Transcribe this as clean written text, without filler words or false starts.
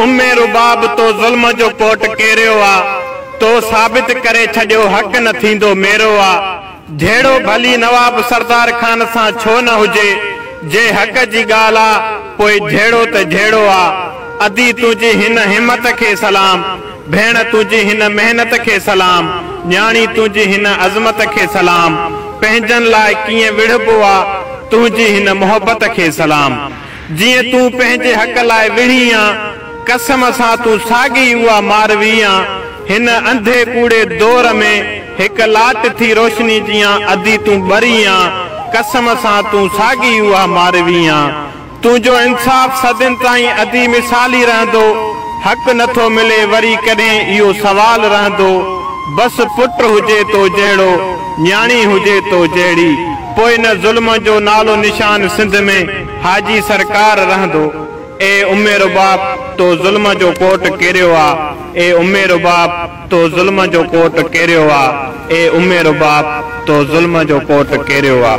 ام رباب تو ظلم جو ڪوٽ ڪيريو آ، تو ثابت ڪري ڇڏيو حق نه ٿيندو ميرو آ. جهيڙو ڀلي نواب سردار خان سان ڇو نه هجي، جي حق جي ڳالهه آ، پوء جهيڙو ته جهيڙو آ. ادي تنهنجي هن همت کي سلام، ڀيڻ تنهنجي هن محنت کي سلام، نياڻي تنهنجي هن عظمت کي سلام، پنهنجن لاء ڪيئن وڙهبو آ، تنهنجي هن محبت کي سلام. جيئن تون پنهنجي حق لاء وڙهين آن، قسم سان تون ساڳي اها ماروي آن، هن انڌي ڪوڙي دور ۾ هڪ لاٽ ٿي روشني جيان ادي تون ٻرين آن، قسم سان تون ساڳي اها ماروي آن. تنهنجو انصاف صدين تائين ادي مثالي رهندو، حق نٿو ملي وري ڪڏهن اهو سوال رهندو، بس پٽ هجي تو جهڙو، نياڻي هجي تو جهڙي، پوء نه ظلم جو نالو نشان سنڌ ۾ حاجي سرڪار رهندو. اي ام رباب تو ظلم جو ڪوٽ ڪيريو آ، اي ام رباب تو ظلم جو ڪوٽ ڪيريو آ، اي ام رباب تو ظلم جو ڪوٽ ڪيريو آ.